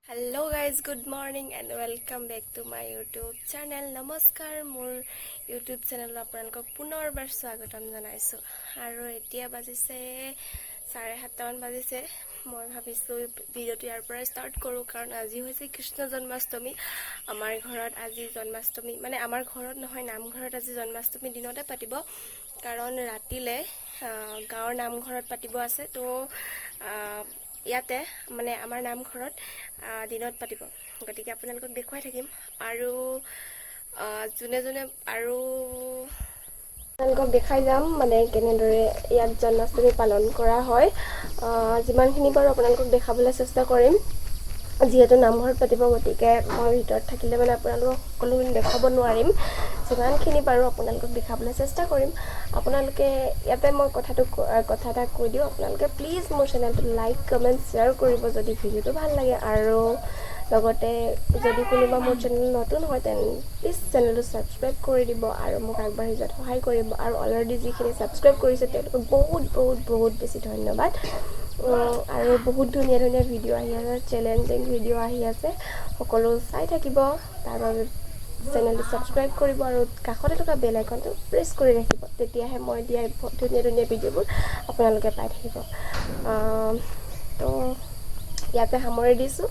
Hello guys, good morning and welcome back to my YouTube channel. নমস্কাৰ, মোৰ YouTube চেনেলত আপোনালোকক পুনৰবাৰ স্বাগতম জনাইছোঁ। আৰু এতিয়া বাজিছে 7:30মান বাজিছে। মই ভাবিছোঁ ভিডিঅ'টো ইয়াৰ পৰা ষ্টাৰ্ট কৰোঁ, কাৰণ আজি হৈছে কৃষ্ণ জন্মাষ্টমী। আমাৰ ঘৰত আজি জন্মাষ্টমী, মানে আমাৰ ঘৰত নহয়, নামঘৰত আজি জন্মাষ্টমী দিনতে পাতিব, কাৰণ ৰাতিলে গাঁৱৰ নামঘৰত পাতিব আছে। তো ইয়াতে মানে আমাৰ নামঘৰত দিনত পাতিব। গতিকে আপোনালোকক দেখুৱাই থাকিম আৰু যোনে যোনে আৰু আপোনালোকক দেখাই যাম, মানে কেনেদৰে ইয়াত জন্মাষ্টমী পালন কৰা হয়। যিমানখিনি পাৰোঁ আপোনালোকক দেখাবলৈ চেষ্টা কৰিম। যিহেতু নামঘৰত পাতিব, গতিকে মই ভিতৰত থাকিলে মানে আপোনালোকক সকলোখিনি দেখুৱাব নোৱাৰিম। যিমানখিনি পাৰোঁ আপোনালোকক দেখাবলৈ চেষ্টা কৰিম। আপোনালোকে ইয়াতে মই কথা এটা কৈ দিওঁ, আপোনালোকে প্লিজ মোৰ চেনেলটো লাইক, কমেণ্ট, শ্বেয়াৰ কৰিব যদি ভিডিঅ'টো ভাল লাগে। আৰু লগতে যদি কোনোবা মোৰ চেনেল নতুন হয়, তেন প্লিজ চেনেলটো ছাবস্ক্ৰাইব কৰি দিব আৰু মোক আগবাঢ়ি যোৱাত সহায় কৰিব। আৰু অলৰেডি যিখিনি ছাবস্ক্ৰাইব কৰিছে, তেওঁলোকক বহুত বহুত বহুত বেছি ধন্যবাদ। আৰু বহুত ধুনীয়া ধুনীয়া ভিডিঅ' আহি আছে, চেলেঞ্জিং ভিডিঅ' আহি আছে, সকলো চাই থাকিব। তাৰ বাবে চেনেলটো ছাবস্ক্ৰাইব কৰিব আৰু কাষতে থকা বেল আইকনটো প্ৰেছ কৰি ৰাখিব, তেতিয়াহে মই দিয়া ধুনীয়া ধুনীয়া ভিডিঅ'বোৰ আপোনালোকে পাই থাকিব। তো ইয়াতে সামৰি দিছোঁ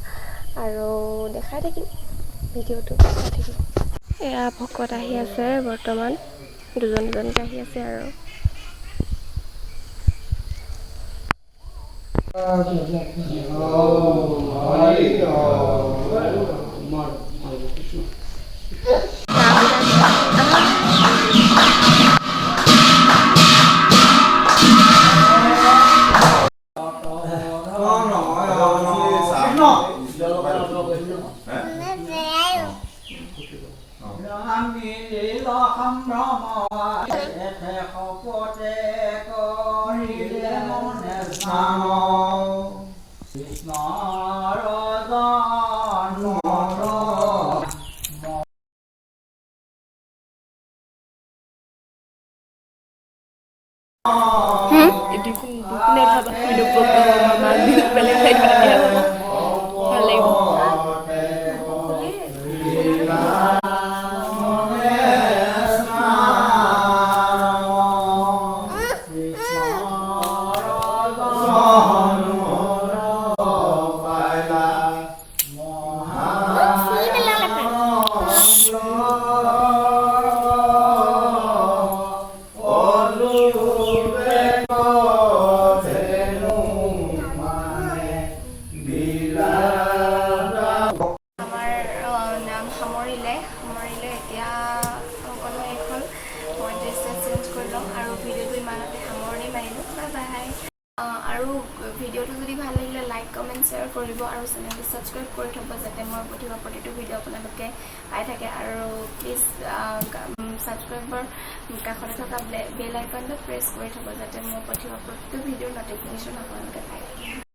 আৰু দেখাই থাকিম, ভিডিঅ'টো চাই থাকিব। এয়া ভকত আহি আছে বৰ্তমান, দুজন দুজনকৈ আহি আছে আৰু কৃষ্ণৰ জন্ম। বেলেগ ঠাইত ভাল লাগিব। আমাৰ নাম সামৰিলে। এতিয়া সকলো শেষ হ'ল। মই ড্ৰেছ চেছ চেঞ্জ কৰি ল'ম আৰু ভিডিঅ'টো ইমানতে সামৰণি মাৰিলোঁ। Bye bye. আৰু ভিডিঅ'টো যদি ভাল লাগিলে লাইক, কমেণ্ট, শ্বেয়াৰ কৰিব আৰু চেনেলটো ছাবস্ক্ৰাইব কৰি থ'ব, যাতে মই পঠিওৱা প্ৰতিটো ভিডিঅ' আপোনালোকে পাই থাকে। আৰু প্লিজ ছাবস্ক্ৰাইবৰ কাষতে থকা বেল আইকনটো প্ৰেছ কৰি থ'ব, যাতে মই পঠিওৱা প্ৰতিটো ভিডিঅ'ৰ নটিফিকেশ্যন আপোনালোকে পাই থাকে।